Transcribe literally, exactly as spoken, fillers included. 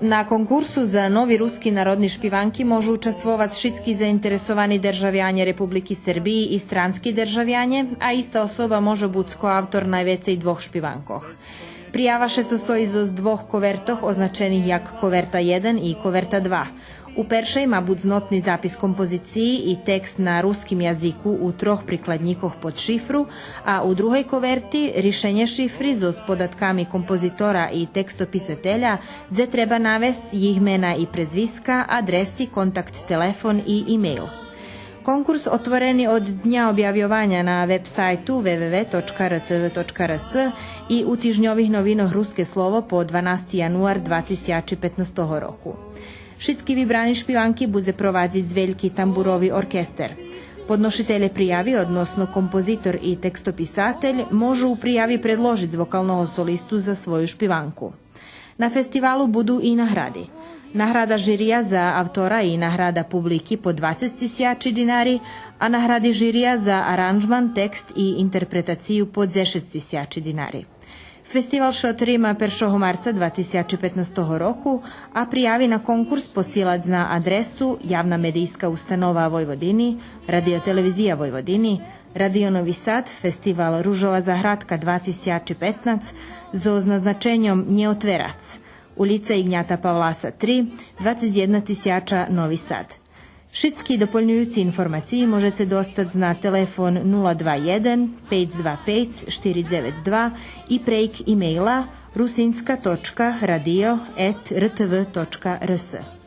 На конкурсу за нови руски народни шпиванки можу участвовац шицки заинтересовани державянє Републики Сербиї и странски державянє, а иста особа може буц коавтор найвецей двох шпиванкох. Приява ше состої зоз двох ковертох, означених як коверта єден и коверта два. У першей ма буц нотни запис композициї и текст на руским язику у трох прикладнїкох под шифру, а у другей коверти ришенє шифри зоз податками композитора и текстописателя, дзе треба навесц їх мена и презвиска, адреси, контакт телефон и имейл. Конкурс отворени од дня обявйованя на веб-сайту w w w точка r t v точка r s и у тижньових новинох Руске слово по дванасти януар два тисячи петнастого року. Шицки вибрани шпиванки будзе провадзиц Вельки тамбурови оркестер. Подношителє прияви, односно композитор и текстописатель, можу у прияви предложиц вокалного солисту за свою шпиванку. На фестивалу буду и награди. Награда жирия за автора и награда публики по двацец тисячи динари, а награди жирия за аранжман, текст и интерпретацию по дзешец тисячи динари. Фестивал ше отрима першого марца два тисячи петнастого року, а прияви на конкурс посилац на адресу Явна медийска установа Войводини, Радио-телевизия Войводини, Радио Нови Сад, фестивал Ружова заградка два тисячи петнац, зоз назначеньом Нє отверац, улїца Игнята Павласа три, двацец єдна тисяча, Нови Сад. Шицки дополнююци информациї можеце достац на телефон нула два єден, пейц два пейц, штири дзевец два и прейґ имейла rusinska точка radio at r t v точка r s.